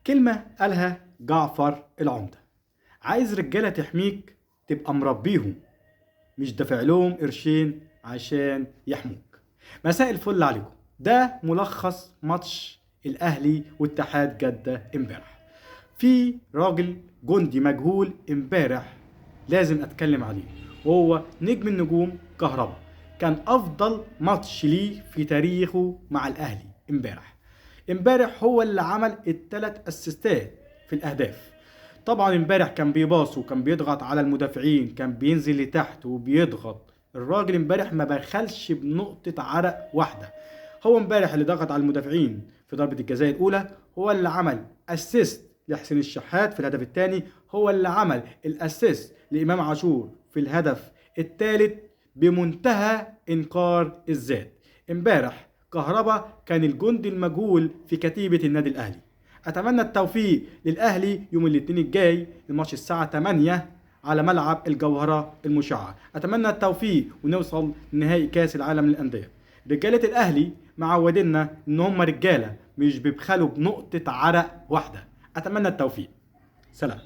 كلمة قالها جعفر العمدة: عايز رجالة تحميك تبقى مربيهم، مش دافع لهم قرشين عشان يحموك. مساء الفل عليكم. ده ملخص ماتش الأهلي واتحاد جدة امبارح. في راجل جندي مجهول امبارح لازم اتكلم عليه، وهو نجم النجوم كهربا. كان افضل ماتش ليه في تاريخه مع الاهلي امبارح. امبارح هو اللي عمل الثلاث اسيستات في الاهداف. طبعا امبارح كان بيباص وكان بيضغط على المدافعين، كان بينزل لتحت وبيضغط. الراجل امبارح ما بخلش بنقطة عرق واحدة. هو امبارح اللي ضغط على المدافعين في ضربة الجزاء الأولى، هو اللي عمل assist لحسين الشحات في الهدف الثاني، هو اللي عمل ال assist لإمام عاشور في الهدف الثالث بمنتهى إنكار الذات. امبارح كهربا كان الجندي المجهول في كتيبة النادي الأهلي. أتمنى التوفيق للأهلي يوم الاثنين الجاي، الماتش الساعة 8 على ملعب الجوهرة المشعة. أتمنى التوفيق ونوصل لنهائي كأس العالم للأندية. رجالة الأهلي معودينا إن هم رجالة مش بيبخلوا بنقطة عرق واحدة. أتمنى التوفيق. سلام.